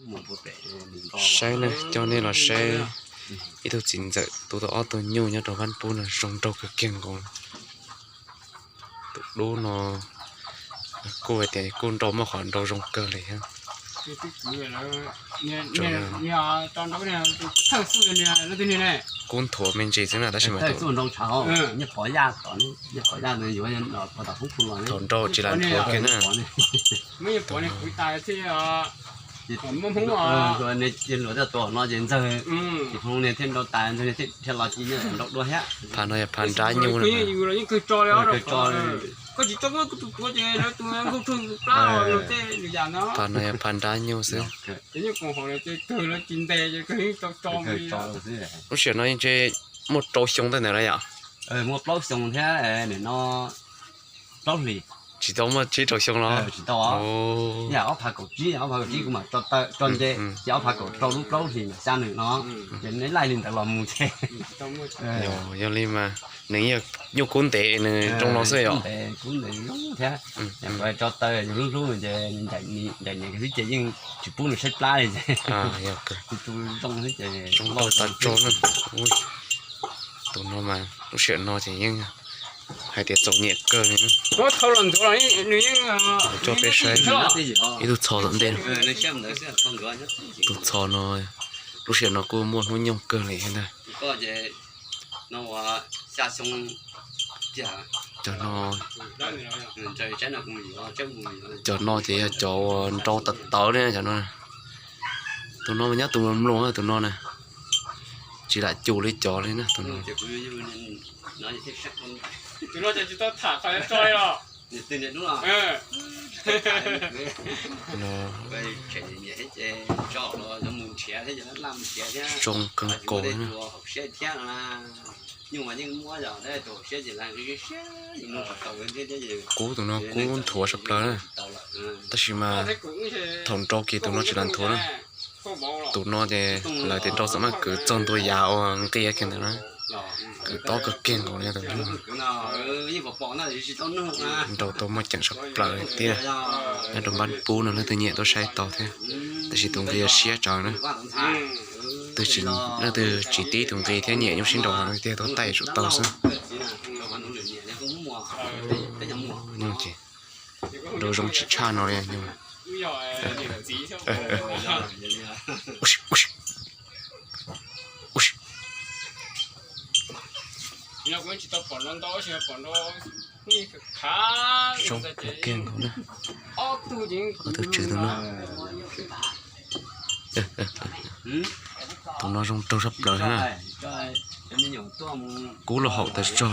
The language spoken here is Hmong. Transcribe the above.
Saib ne, coj nej los saib ib tug txiv ntxawm tu tau ob tug nyuj nyob rau Vaj Pub no zoo nraug kawg kiag nkaus. Tus dub no kuj hais tias kuj nrau muaj qhov nrau zoo kawg li thiab. Kub nthuav me ntsis xwb na tab sis mas thaum nrau tsis las nthuav kiag na. Pha no yog pha nrab nyuj. Pha no yog pha nrab nyuj xwb. Lub sij hawm no yeej ntshe muaj rau xyoo tej ntawd na yom? Muaj plaub xyoo thiab no. Plaub hlis. Tsis tau muaj tsib rau xyoo los? Tsis tau. Yam ob phav kaum tsib, ob phav kaum tsib kuv mam tso nce, ces ob phav kaum rau lub plaub hlis mas xya nws no, ces neb laij li ntawd los mus ces. Yog li mas nws yog nyuj kub ntev nws zoo no xwb yom? Thiab kuv tso taw yus hlub hlub ces ncaim niam xwb ces yeej tsis pub nws saib plab li ces. Zoo tas tso na. Tus no mas lub sij hawm no ces yeej hais tias txaus nyiam kawg li. Coj peb saib ib tug txho tom ntej. Tus txho no lub sij hawm no kuj muaj hnub nyoog kawg li thiab ntag. Cov no, cov no ces yog cov uas nrau tawv tawv li cov no. Tus no mas nyob tus mloog mloog tus no na, tsis lam cum li cov li na tus no. Zoo kawg nkaus li na. Kub tus no kub nthuav sab plaws na, tab sis mas thaum nrau kiag tus no tsis lam nthuav na. Tus no ces lawv tias nrau txam maj kwv txog ntua yav uas nqia kiag ntawd na, kwv tob kawg kiag nkaus li tus no. Nrau tau muaj ceem sab plaws tiag. Nyob rau Npab Pub no leej twg nyiam tuaj saib tau thiab, tab sis tus nqi siab tsawv na. Leej twg tsis tib tus nqi thiab nyiam nyuj sib nrau no tiag tuaj taij tsum tau xwb. Nrau zoo tsis tshaj no li. Zoo kawg kiag nkaus na. Ob tug tswv tus no. Tus no zoo raug sab plaws na. Kub los haum tas zog.